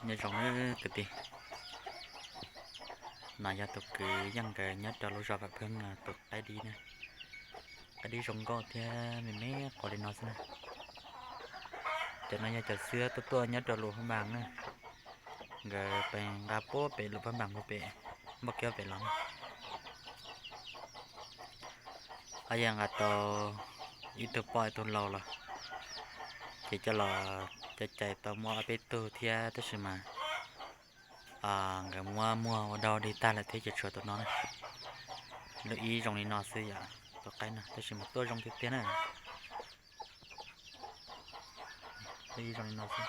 Nyob zoo kwv tij, no yog tus kwv Yeej nkawd nyob rau lub zos Vam Pheej tus qaib dib na. Qaib dib zoo nkauj thiab me me quas li no xwb na. Cov no yog cov xwb tuaj tuaj nyob rau Luam Phab Npas na. Nkawd pes nqa puag pem Luam Phab Npas puag pem, npaj kiag pem los na. Ho yog nqa tau ib tug poj ib tug lau los, ces coj los cov cais tau muaj ob peb tug thiab tab sis mas nkawd muab muag ua dau dig tag lawm thiab ces tshuav tus no na. Lub ib zoo li no xwb yom, tus qaib no tab sis mas tuaj zoo tiag tiag na. Lub ib zoo li no xwb,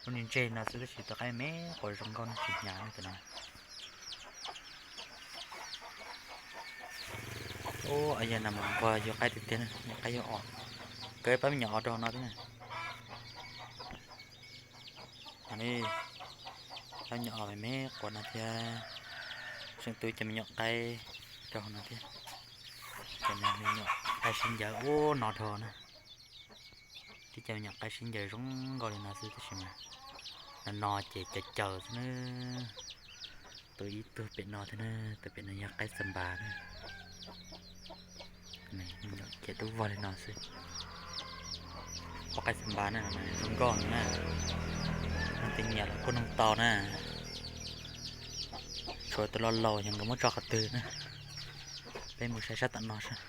lub niag ntseg no xwb tab sis tus qaib me quas zoo nkauj no tsis hnyav no tus no. Ub, yog no mas nquag yug qaib tiag tiag na, yug qaib yug os, kawg pab me nyuam os rau no thiab na. Pab me nyuam os me me quas no thiab, tseem tu cov me nyuam qaib rau no thiab. Cov me nyuam qaib sib ncaws ub no rau na. Tib cov me nyuam qaib sib ncaws zoo nkauj li no xwb tab sis mas no no ces caws caws xwb na. Tus ib tug pem no thiab na, tus pem no yog qaib xa npas na. Ces tub vog li no xwb. Ua qaib xa npas na, zoo nkauj na. Neeg twg nyiam los kuj noog tau na. Tshuav tus laus laus yog nkawd muab tso qhov twg na. Peb mus saib sab tom no saib.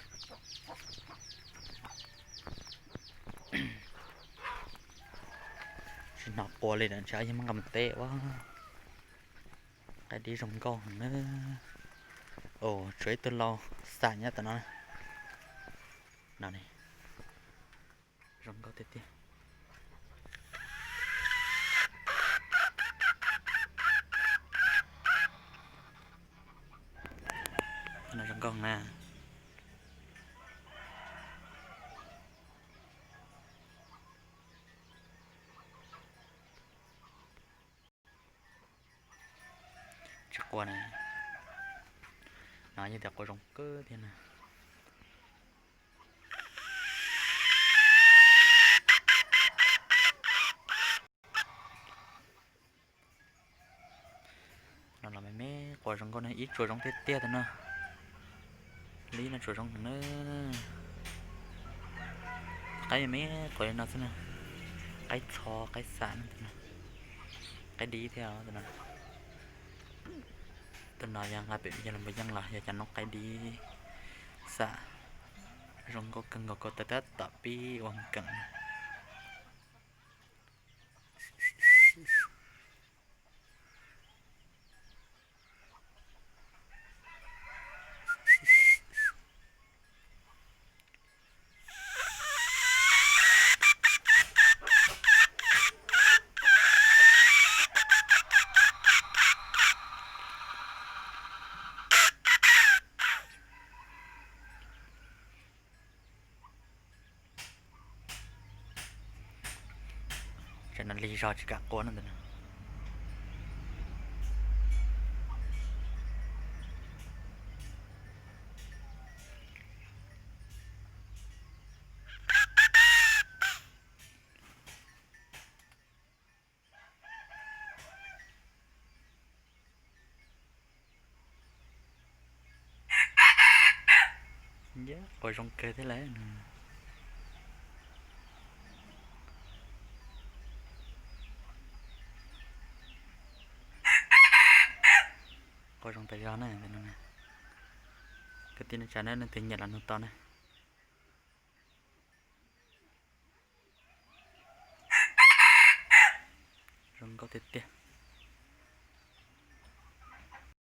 Tsis hnov quas li lawm, ntshe yog muab nqa mus teb ua. Qaib dib zoo nkauj heev na. Tshuav ib tug lau xam nyob tom no. No, zoo nkauj tiag tiag. No zoo nkauj na. Tsis quas na. No yog tias quas zoo kawg thiab na. No los me me quas zoo nkauj na, ib tsuas zoo tiag tiag tus no. Lub ib no tsuas zoo heev na. Qaib me me quas li no xwb na. Qaib txho qaib xam na tus no. Qaib dib thiab tus no. Tus no yog nqa pem yog los npawg Yeej los yog cov noob qaib dib xam. Zoo nkauj kawg nkaus, koj tau tab tom pib ua keem. Tsam no lig zog tsis kam quas no ntawm no. Quas zoo kawg thiab lawm. Quas zoo tas zog na. Kwv tij neej tsa na, leej twg nyiam los nug tau na. Zoo nkauj tiag tiag.